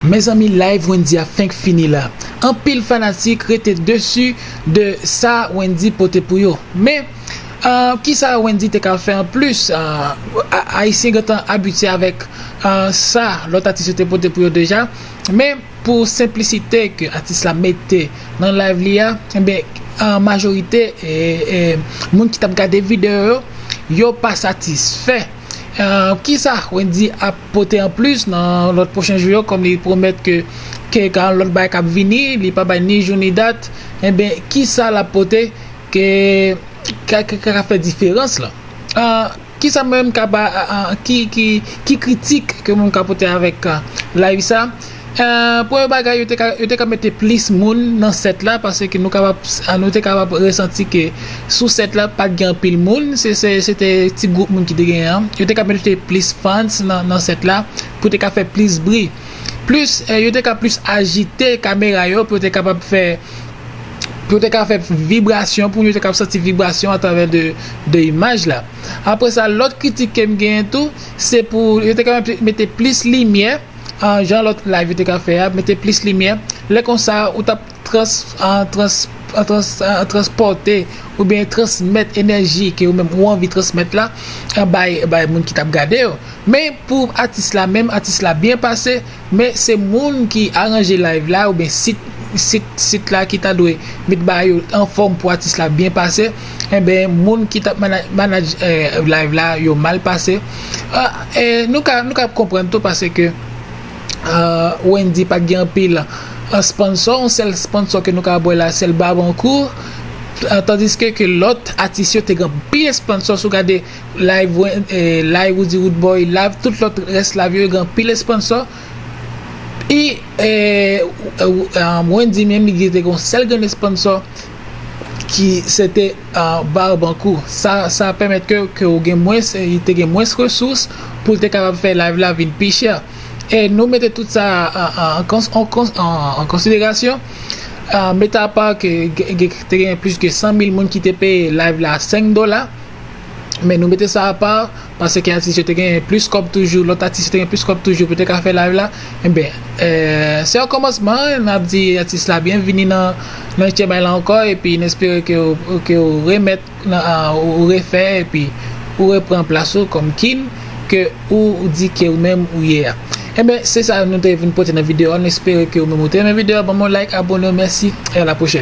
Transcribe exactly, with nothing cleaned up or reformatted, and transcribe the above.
Mezanmi, live Wendyy a fenk fini la. Anpil fanatik rete desi de sa Wendyy pote pou yo. Men, uh, kisa Wendyy te ka fè anplis? Uh, Ayisyen gentan abitye avèk uh, sa lòt atis yo te pote pou yo deja. Men, pou senplisite ke atis la mete nan live li a, enben, an majorite e, e, moun ki t ap gade videyo yo, yo pa satisfè. Uh, kisa Wendyy ap pote anplis nan lòt pwochen jou yo, kòm li pwomèt ke ke gen lòt bagay k ap vini, li pa bay ni jou ni dat, enben, kisa l ap pote ke ka, ka, ka fè diferans la? Uh, kisa mwen menm ka ba, uh, ki, ki, ki kritik ke mwen ka pote avèk uh, live sa? Uh, premye bagay, yo te ka, yo te ka mete plis moun nan sèt la, paske nou kapab, nou te kapab resanti ke sou sèt la pa t gen anpil moun, se, se, se te ti gwoup moun ki te genyen an. Yo te ka mete plis fans nan, nan sèt la pou te ka fè plis bri. Plis, eh, yo te ka plis ajite kamera yo pou yo te kapab fè pou yo te ka fè vibrasyon, pou yo te ka santi vibrasyon atravè de, de imaj la. Apre sa, lòt kritik ke m genyen tou, se pou yo te ka mete plis limyè, an jan lòt live yo te ka fè a, mete plis limyè. Lè konsa, ou t ap trans, an trans, an trans, an transpòte oubyen transmèt enèji ke ou menm ou anvi transmèt la, an bay, bay moun ki t ap gade yo. Men pou atis la menm, atis la byen pase, men se moun ki aranje live la oubyen sit, sit, sit la ki ta dwe met bagay yo anfòm pou atis la byen pase, enben, moun ki t ap mana-, manaj eh, live la, yo mal pase. Ah, eh, nou ka, nou ka konprann tou paske uh, Wendyy pa t gen anpil uh, sponsò. Yon sèl sponsò ke nou ka wè la, sèl Barbancourt. Uh, tandiske ke lòt atis yo te gen anpil sponsò. Si w gade live, Wen- eh, live Roody Roodboy, live, tout lòt rès live yo, yo gen anpil sponsò. E eh, eh, um, Wendyy menm, li te gen yon sèl grenn sponsò ki se te uh, Barbancourt. Sa, sa pèmèt ke, ke w gen mwens, eh, li te gen mwens resous pou l te kapab fè live la vin pi chè. E nou mete tout sa an, an, an kons- an kons- an, an konsiderasyon. Uh, mete apa ke ge- ge- te gen plis ke san mil moun ki te peye live la senk dola. Men nou mete sa apa, paske atis yo te gen plis kòb toujou, lòt atis yo te gen plis kòb toujou pou te ka fè live la. Enben, eh, se yon kòmansman, n ap di atis la byenvini nan, nan H M I la ankò, epi n espere ke w, ke w remèt, nan, ah, ou refè, epi ou reprann plas ou kòm king ke ou, ou di ke ou menm ou ye a. Enben, se sa nou te vin pote nan videyo a. Nou espere ke ou menm ou te renmen videyo a. Ban m yon like, abone, mèsi, e a la pwochèn.